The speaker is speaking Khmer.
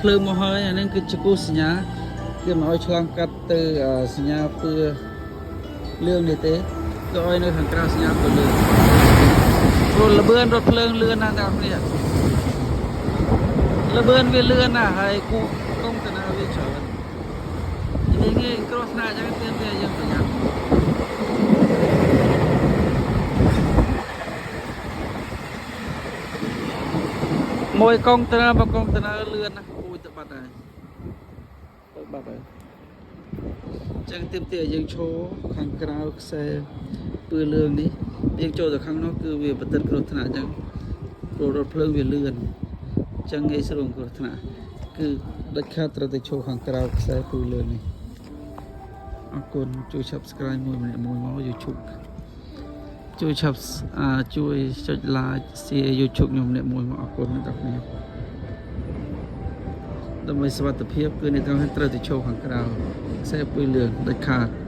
ភ្លើងមកហើយអាហ្នឹងគឺជាគូសញ្ញាគេមិនឲ្យឆ្លងកាត់ទៅអឺសញ្ញាពឿលឿងនេះទេគឺឲ្យនៅខាងក្រៅសញ្ញាពឿលឿងព្រោះលបឿនរថភ្លើងលឿនណាស់អ្នកនរគ្នាលបឿនវាលឿនណាស់ហើយគូកុងតឺន័រវាច្រើនវាងាយគ្រោះថ្នាក់អញ្ចឹងទាមទារយើងប្រយ័ត្ន មួយកុងតឺន័រមកកុងតឺន័រលឿនណាស់គួយទៅបាត់ហើយទៅបាត់ហើយអញ្ចឹងទៀមទាយើងឈរខាងក្រៅខ្សែពឿលឿងនេះយើងចូលទៅខាងនោះគឺវាបន្តិតគ្រោះថ្នាក់អញ្ចឹងព្រោះរថភ្លើងវាលឿនអញ្ចឹងងាយស្រួលគ្រោះថ្នាក់គឺដាច់ខាតត្រូវតែឈរខាងក្រៅខ្សែពឿលឿងនេះអរគុណជួយ Subscribe មួយម្នាក់មួយមក YouTube ជួយឆាប់អាជួយចុច like share YouTube ខ្ញុំម្នាក់មួយមកអរគុណអ្នកទាំងគ្នាដើម្បីសុវត្ថិភាពគឺអ្នកទាំងគ្នាត្រូវតែចូលខាងក្រៅខ្សែពឿលឿងដាច់ខាត។